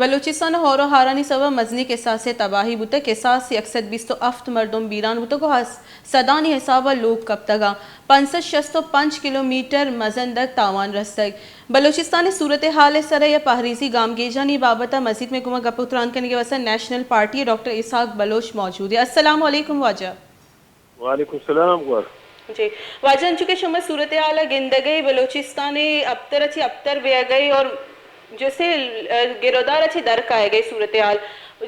بلوچستان ءَ ہور ءُ ہارانی سبب مزنیں کساسے تباہی بوتگ، کساس یک سد بیست ءُ ہفت مردم بیران بوتگ ءُ ہس-، سدانی حساب ءَ لوگ کپتگ ءُ پنچ سد شست ءُ پنچ کلومیٹر مزن در تاوان رستگ۔ بلوچستان ءِ صورتحال ءِ سر ءَ یا پہریزی گامگیجانی بابت ءَ مزید مئے گوما گپ ءُ تران کنگ ءِ واستہ نیشنل پارٹی ءِ ڈاکٹر اسحاق بلوچ موجود ایں۔ السلام علیکم واجہ۔ وعلیکم السلام گوار۔ جی واجہ، انچو کہ شما صورتحال ءَ گندگ ءَ، بلوچستان ءَ ابتر ءَ چہ ابتر بیگ ءَ اور جیسے، ا، گرودار ءَ چہ در کائگ ءَ صورتحال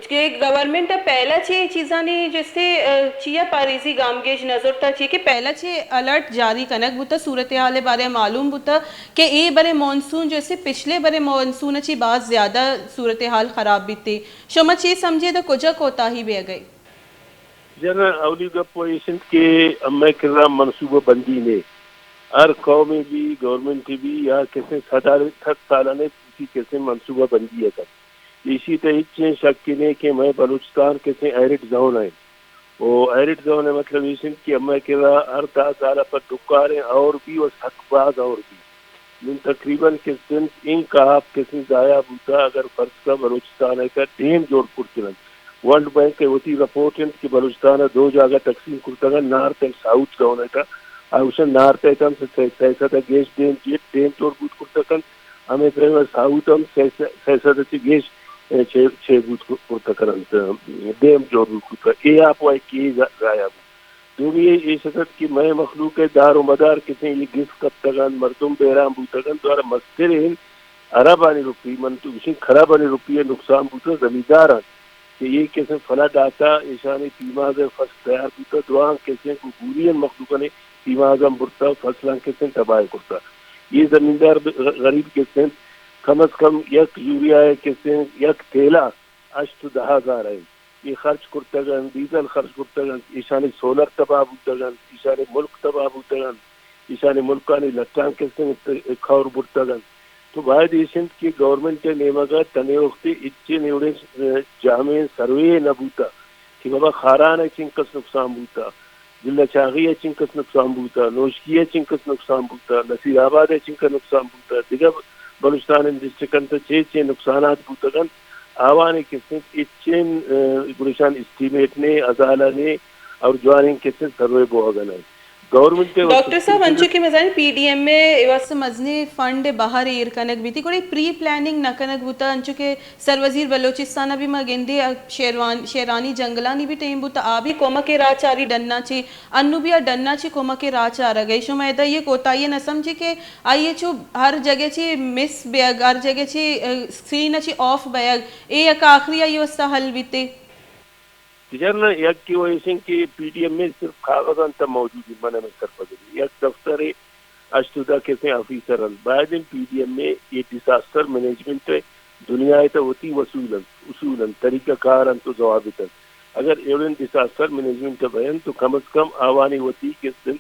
کہ گورنمنٹ ءَ پہلا چہ چیزانی جیسے، ا، چیا پہریزی گامگیج نہ زرتا، چیا کہ پہلا چہ الرٹ جاری کنگ بوتا، صورتحال ءِ بارے ءَ معلوم بوتا کہ اے برے مانسون جیسے پچھلے برے مانسون ءَ چہ باز زیادہ صورتحال خراب بیتی۔ شما چے سمجھے دا کجا کوتاہی بیگ ءَ؟ جنرل، اولی گپ و ایش انت کہ امئے کرا منصوبہ بندی نے۔ ہر قومے بی، گورنمنٹے بی، یا کسے صد سالانہ وتی کسے منصوبہ بندی ءَ کنت۔ ایشی تہ ہچیں شکے نے کہ مئے بلوچستان کسے ایرڈ زون ءَ انت۔ و ایرڈ زون ءِ مطلب ایش انت کہ امئے کرا ہر دہ سال ءَ پد ڈکاریں ہور بی و سک باز ہور بی۔ نوں تقریباً کسے انت انکہ آپ کسے ضائع بوتا، اگر فرض کا بلوچستان ءِ تہ ڈیم جوڑ کرتگ انت۔ ورلڈ بینک ءِ وتی رپورٹ انت کہ بلوچستان ءَ دو جاگہ تقسیم کرتگ انت، نارتھ اینڈ ساؤتھ زون ءِ تہ۔ آ گوشن نارتھ ءِ تہ ہم سئے سد ءَ گیش ڈیم، جیت ڈیم جوڑ بوت کرتگ انت، ہمے پیم ءَ ساؤتھ ہم سئے سد، سئے سد ءَ چہ گیش، اے، چہ، چہ بوت کرتگ انت، ڈیم جوڑ بوت کرتگ۔ اے آپ ءَ کہ ضائع بوت۔ دومی ایش اتنت کہ مئے مخلوق ءِ دار و مدار کسیں اے گس کپتگ انت، مردم بیران بوتگ انت، دوارہ مستریں اربانی روپی، من تو گوشیں کربانی روپی ءِ نقصان بوتگ زمینداراں کہ اے کسیں فلڈ آتا، ایشانی پیماز ءِ فصل تیار بوتگ، دراہاں کسیں گوں گوریاں مخلوقانی پیمازاں برتگ، فصلاں کسیں تباہ کرتگ۔ اے زمیندار ب-، غریب کسیں کم از کم یک یوریا ءِ کسیں یک تیلا ہشت و دہ ہزار ءَ اے خرچ کرتگ انت، ڈیزل خرچ کرتگ انت، ایشانی سولر تباہ بوتگ انت، ایشانی ملک تباہ بوتگ انت، ایشانی ملکانی لٹاں کسیں کور برتگ انت۔ تو باید ایش انت کہ گورنمنٹ ءِ نیمگ ءَ تنے وختے ہچیں نیوڑیں، ا، جامعیں سروے نہ بوتگ کہ بابا خاران ءَ چنکس نقصان بوتگ، ضلع چاغی ءَ چنکس نقصان بوتگ، نوشکی ءَ چنکس نقصان بوتگ، نصیر آباد ءَ چنکس نقصان بوتگ، دگہ بلوچستان ءِ ڈسٹرکٹاں تہ چے چے نقصانات بوتگ انت، آوانی کسیں ہچیں، ا، گڑشان اسٹیمیٹ نے، ازالہ نے اور جوانیں کسیں سروے بوہگ نہ انت۔ گورنمنٹ ءِ ڈاکٹر صاحب، انچو کہ مزن پی ڈی ایم ءِ واسطہ مزنیں فنڈ بہر ایر کنگ بیتی، گڑا پری پلاننگ نہ کنگ بوتا، انچو کہ سر وزیر بلوچستان ءَ بھی ما گندے، ا، شیروان-، شیرانی جنگلانی بھی ٹیم بوتا، آ بھی کمک ءِ راہ چاری ڈنا چی، انو بھی آ ڈنا چی کمک ءِ راہ چارگ ءَ۔ شما ادا یہ کوتاہی نہ سمجھے کہ آئی ءَ چو ہر جگہ چی مس بیگ، ہر جگہ چی، ا، سین چی آف بیگ، اے یک آخری آئی واسطہ حل بیتے۔ تجربہ یک کہ وہ ایشن کہ پی ڈی ایم ءِ صرف کاغذاں تہ موجود انت، من ہمے سرپد انت۔ یک دفتر ءِ ہشت و دہ کسیں آفیسر انت، باید انت پی ڈی ایم ءِ اے ڈیزاسٹر مینجمنٹ ءِ دنیا ءِ تہ وتی وصول انت، اصول انت، طریقہ کار انت و ضوابط انت۔ اگر ایوڑیں ڈیزاسٹر مینجمنٹ ءَ بینت تو کم از کم آوانی وتی کسیں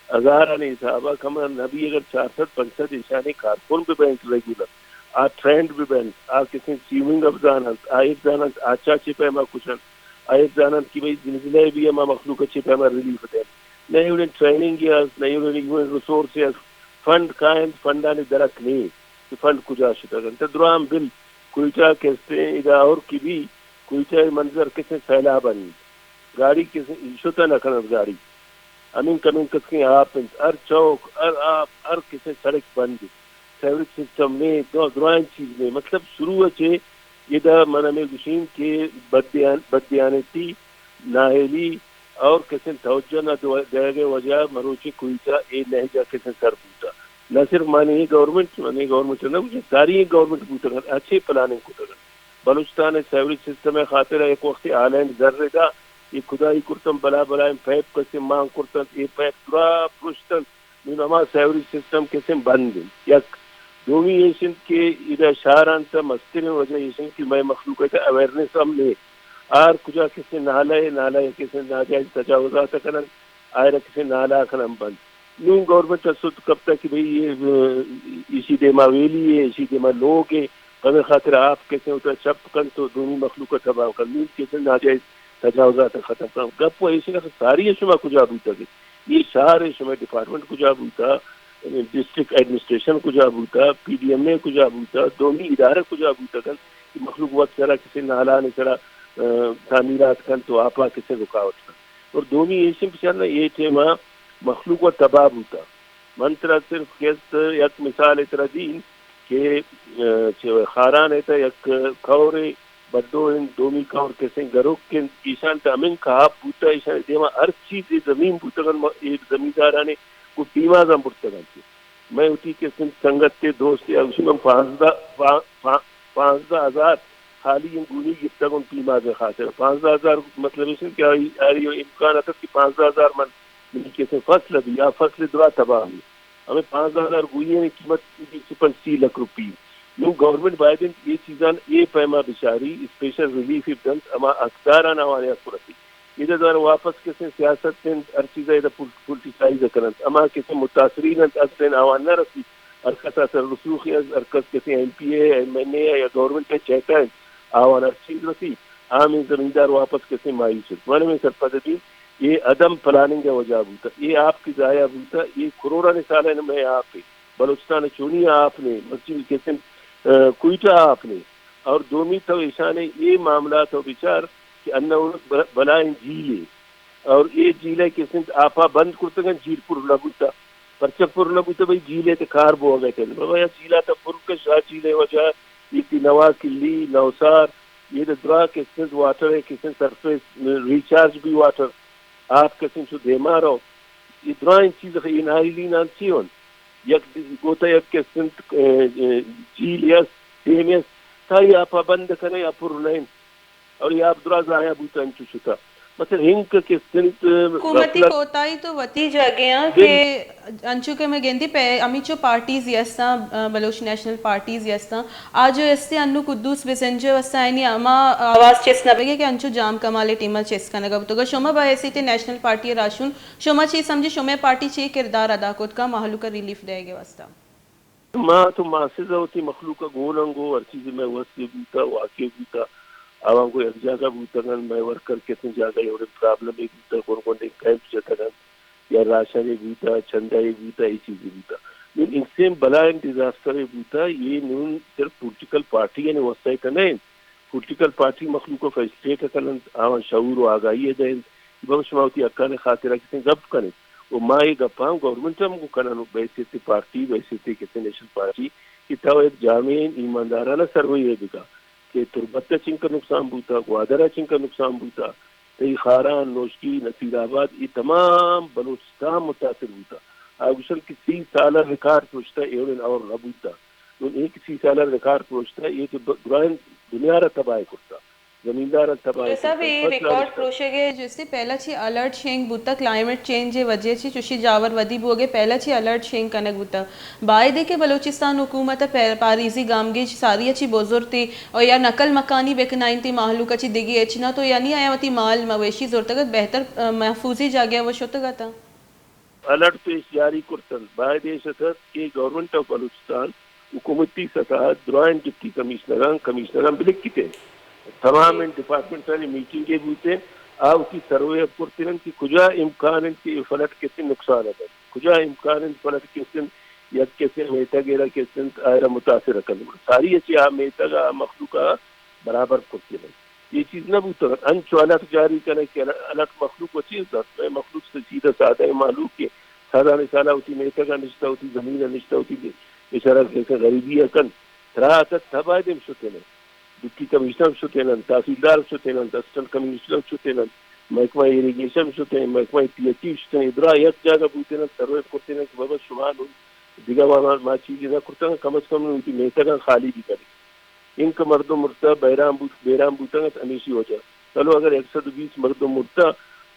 ہزارانی حساب ءَ کم نہ بی اگر چار سد پنچ سد ایشانی کارکن بہ بینت ریگولر، آ ٹرینڈ بہ بینت، آ کسیں سوئمنگ ءَ بزان انت، آ ایر زان انت، آ چا چے پیما کشنت، آ ایر زان انت کہ بھئی زلزلہ ءَ بی ہما مخلوق ءَ چے پیما ریلیف دینت۔ نہ ایوڑیں ٹریننگ ءِ است، نہ ایوڑیں ہیومن ریسورس ءِ است، فنڈ کاینت، فنڈانی درک نی کہ فنڈ کجا شتگ انت۔ دراہاں بل کوئٹہ کسیں ادا اور کہ بی کوئٹہ ءِ منظر کسیں سیلاب انی، گاڑی کسیں شتہ نہ کنت گاڑی۔ ہمین کمین کسیں آپ انت، ہر چوک، ہر آپ، ہر کسیں سڑک بند انت۔ سیوریج سسٹم نے، دو-، درائیں چیز نے۔ مطلب شروع ءَ چہ ادا من ہمے گوشیں کہ بددیان-، بددیانتی، نااہلی اور کسیں توجہ نہ دو-، دئیگ ءِ وجہ مروچی کوئٹہ اے لہجہ کسیں سر بوتہ۔ نہ صرف مانی اے گورنمنٹ، مانی اے گورنمنٹ نہ بوتہ، ساری اے گورنمنٹ بوتگ انت، اچھے پلاننگ کتگ انت۔ بلوچستان ءِ سیوریج سسٹم ءِ خاطر ءَ یک وختے ہالینڈ زر ادا، اے کدائی کرتن بلا بلائیں پیپ کسیں مان کرتن، اے پیپ درا پرشتن، نون ہما سیوریج سسٹم کسیں بند انت۔ یک دومی ایش انت کہ ادا شہران تہ مستریں وجہ ایش انت کہ مئے مخلوق ءِ تہ اویئرنس ہم نے۔ ہر کجا کسیں نالہ ءِ، نالہ ءِ کسیں ناجائز تجاوزات کنن، آئرا کسیں نالہ کنن بند۔ نون گورنمنٹ ءَ سد کپتہ کہ بھئی اے، ایشی دیما ویلی ءِ، ایشی دیما لوگ ءِ، پمے خاطر آپ کسیں اترا چپ کنت و دومی مخلوق ءَ تباہ کنت۔ نون کسیں ناجائز تجاوزات ءَ ختم کنت۔ گپ و ایش انت کہ ساری ءَ شما کجا بوتگ ات؟ اے شہر ءِ شمئے ڈپارٹمنٹ کجا بوتہ؟ ڈسٹرکٹ ایڈمنسٹریشن کجا بوتہ؟ پی ڈی ایم اے کجا بوتہ؟ دومی ادارہ کجا بوتگ انت؟ مخلوق وت سرا کسے نالان سرا، آ، تعمیرات کنت و آپا کسے رکاوٹ کنت۔ اور دومی ایشیں بچارنا اے ٹیما مخلوق و تباہ بوتا۔ من ترا صرف کست یک مثال ترا دین کہ، آ، چہ خاران تا یک کورے بڈو انت، دومی کور کسیں گروک انت، ایشان تا ہمیں کہاپ بوتا، ایشان دیما ہر چیز زمین بوتگن، اے زمیندارانی کو پیمازاں برتگن۔ مئے وتی کسیں سنگتے دوستے، اگشی من پانزدہ، پا-، پا-، پانزدہ ہزار خالی ایں گونی گپتگ اوں پیمازے خاطر۔ پانزدہ ہزار مطلب ایش کہ آئی، آئی امکان اتت کہ پانزدہ ہزار من منی کسیں فصل بی، یا فصل درا تباہ بی۔ ہمیں پانزدہ ہزار گونی ایں قیمت بیست و پنچ سی لکھ روپی۔ نوں گورنمنٹ باید انت اے چیزان اے پیما بچاری، اسپیشل ریلیف دنت، ہما حقداران آوان حق رسی۔ ادا دار واپس کسیں سیاست انت، ہر چیز ادا پول-، پولیٹیسائز کننت۔ ہما کسیں متاثرین انت، اصلاً آوان نہ رسی۔ ہر کس ء سر رسوخی است، ہر کس کسیں ایم پی اے، ایم این اے یا گورنمنٹ ء چہتا انت، آوان ہر چیز رسی، عام زمیندار واپس کسیں مایوس انت۔ من ہمیں سرپد بی، اے عدم پلاننگ ء وجہ بوتا، اے آپ کی ضائع بوتا، اے کروڑانی سال ء مئے آپ ء، بلوچستان ء چونی آپ نے، مرچی کسیں، آ، کوئٹہ آپ نے، اور دومی تو ایشان اے معاملات و بچار کہ انہ بلائیں جیلے، اور اے جیل ء کسنت آپا بند کرتگن، جیل پر نہ بوتا۔ پرچہ پر نہ بوتا؟ بھئی جیل ء تے کار بوگ ء کن۔ بابا یا جیل ء تا پر کش، آ جیل ء وجہ ایتی نوا کلی، نوسار، یہ دے درا کسنت واٹر ء کسنت سرفیس ریچارج بی واٹر، آپ کسنت چو دیما رو۔ یہ درائیں چیز خ-، یہ ناریلی نان چی ہون؟ یک دی-، گوتا یک کسنت، اه، اه، جیل یس، ڈیم یس، تا یہ آپا بند کنے یا پر نہ انت۔ اور یہ آپ درا ضائع بوتا انچو شتا۔ مطلب ہنک کہ استنت حکومتی غفلت۔ کوتاہی تو وتی جاگے ہاں بل- کہ انچو کہ میں گندی پہ ہمیچو پارٹیز یستاں، آ، بلوچ نیشنل پارٹیز یستاں، آ جو استے انو قدوس بزنجو واسطہ آئینی ہما آواز چست نہ بگے کہ انچو جام کمال ٹیمہ چست کنگا بوتگا۔ شما بہ حیثیت نیشنل پارٹی راشون، شما چی سمجھی، شما پارٹی چی کردار ادا کت کا مہلوک ریلیف دے گے واسطہ؟ ما تو ماسز ء وتی مخلوق ء گون انگو، ہر چیزے مئے وس ء بوتا، واقع بوتا، آوانگو یک جاگہ بوتگن، مئے ورکر کسیں جاگہ ء اوڑے پرابلم ء بوتا، گون گونڈیں کیمپ جتگن، یا راشن ء بوتا، چندہ ء بوتا، اے چیزے بوتا۔ نون انسیم بلائیں ڈیزاسٹر ء بوتا، یہ نون صرف پولیٹیکل پارٹی یعنی وسائٹ نہ انت، پولیٹیکل پارٹی مخلوق ء فیسلیٹ کننت، آوان شعور و آگاہی ء دئینت کہ بابا شما وتی حقانی خاطر ء کسیں گپ کنیت۔ و ما اے گپاں گورنمنٹ ء ہم گوں کنن و بحیثیت پارٹی، بحیثیت کسیں نیشنل پارٹی کہ تو یک جامعیں ایماندارانہ سروے ء بکا کہ تربت ء چنکا نقصان بوتا، گوادر ء چنکا نقصان بوتا، تئی خاران، نوشکی، نصیر آباد، اے تمام بلوچستان متاثر بوتا۔ آ گوشن کہ سی سال ء ریکارڈ پروشتا ایوڑن اور نہ بوتا۔ نون اے کہ سی سال ء ریکارڈ پروشتا، اے تو ب-، درائیں دنیا را تباہ کرتا۔ زمیندار ء تباہ کتگ، فصل ء ریکارڈ نشتگ۔ پروشگ ء جستی پہلا چی الرٹ شنگ بوتگ، کلائمیٹ چینج ء وجہ چی چوشی جاور ودی بوگ ء پہلا چی الرٹ شنگ کنگ بوتگ۔ بائدے کہ بلوچستان حکومت ء پہ-، پاریزی گامگیج ساری ء چی بزرتی او یا نقل مکانی بکنائینتی مہلوک ء چی دگی ہچ نہ تو یعنی آیا وتی مال مویشی زرتگ ات بہتر، ا، محفوظی جاگہ ء و شتگ اتاں۔ الرٹ پیش جاری کرتنت۔ باید ایش اتت کہ گورنمنٹ آف بلوچستان حکومتی سطح ء درائیں ڈپٹی کمشنراں، کمشنراں بلکیت انت۔ تمام انت ڈپارٹمنٹانی میٹنگے بوت انت، آ وتی سروے ء کرت انت کہ کجا امکان انت کہ اے فلڈ کسے نقصان ء بنت، کجا امکان انت فلڈ کسے یک کسے میتگ ء را کسے آئرا متاثر کنت۔ ساری ء چہ آ میتگ ء آ مخلوق ء برابر کرت انت۔ اے چیز نہ بوتگ ات۔ انچو الرٹ جاری کنئے کہ الرٹ مخلوق وتی دات، مئے مخلوق سے سیدھا سادہ مخلوق کہ سالانی سالا وتی میتگ ء نشتہ، وتی زمین ء نشتہ، وتی بیچارہ کسے غریبی ء کنت۔ ترا اتت تہ باید ہم شتینئے۔ ڈپٹی کمشنر ہم شتیننت، تحصیلدار ہم شتیننت، اسسٹنٹ کمشنر ہم شتیننت، محکمہ ایریگیشن ہم شتین، محکمہ پی ایچ ای ہم شتین، ادرا یک جاگہ بوتیننت، سروے کرتیننت کہ بابا شما نوں دگہ ما، ما چیزے نہ کرتگ، کم از کم وتی میتگاں خالی بکنیت۔ انکہ مردم مرتہ، بیران بوت، بیران بوتگ انت، ہمیشی وجہ۔ چلو اگر یک سد و بیست مردم مرتہ،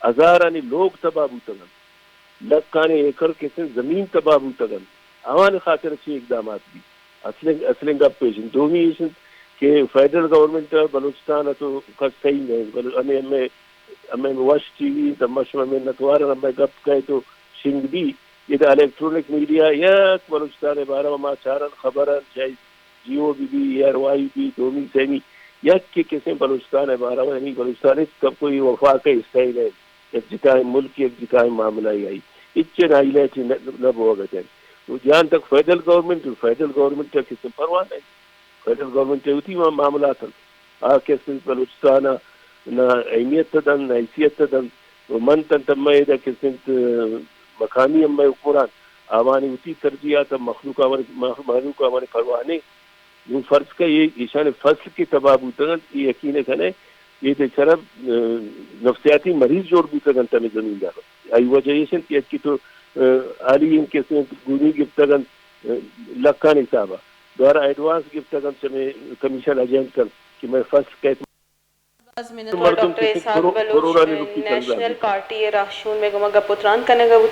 ہزارانی لوگ تباہ بوتگ انت، لکھانی ایکڑ کسیں زمین تباہ بوتگ انت، آوانی خاطر چی اقدامات بیت؟ اصلیں، اصلیں گپ ایش انت۔ دومی ایش انت کہ فیڈرل گورنمنٹ ء بلوچستان ء تو کس صحیح نہ انت، بل ہمے، ہمے، ہمے وش ٹی وی انت، ما شما منتوار ان، ہمے گپ کئے تو شنگ بی۔ ادا الیکٹرانک میڈیا یک بلوچستان ء بارہ ء ما چارن خبر انت، چاہے Geo B B, A R Y بی، دومی سیمی، یک کہ کسیں بلوچستان ء بارہ ء، یعنی بلوچستان ہچ کپ کوئی وفاق ء حصہ ء نہ انت، یک جتائیں ملک، یک جتائیں معاملہ ء آئی ہچ نہ ہائی لائٹ نہ، نہ بوگ ء انت۔ و جہان تک فیڈرل گورنمنٹ، فیڈرل گورنمنٹ ء کسیں پرواہ نہ انت۔ فیڈرل گورنمنٹ ءِ وتی ما-، معاملات انت۔ آ کس انت بلوچستان ءَ نہ اہمیت ءَ دنت، نہ حیثیت ءَ دنت۔ و من تنت مئے ادا کس انت، مقامی ہم مئے حکمران، آوانی وتی ترجیحات ءَ مخلوق آوانی، مخ-، مخلوق آوانی پرواہ نے۔ نوں فرض کن اے ایشانی فصل کہ تباہ بوتگ انت، اے یقین ءَ کن ئے، اے تئی سرا، نفسیاتی مریض جوڑ بوتگ انت ہمے زمیندار۔ آئی وجہ ایش انت کہ اچ کہ تو، حالی انت کس انت گونی گپتگ انت، لکھانی حساب ءَ۔ دوارہ ایڈوانس گپتگ انت چمے کمیشن ایجنٹ کن کہ مئے فصل کئیت۔ باز منت وار مردم ڈاکٹر کہ اسحاق کرو-، بلوچ کروڑانی روپی قرض نیشنل آگی۔ پارٹی ءِ راہشون مئے گوما گپ و تران کنگ ءَ بوت۔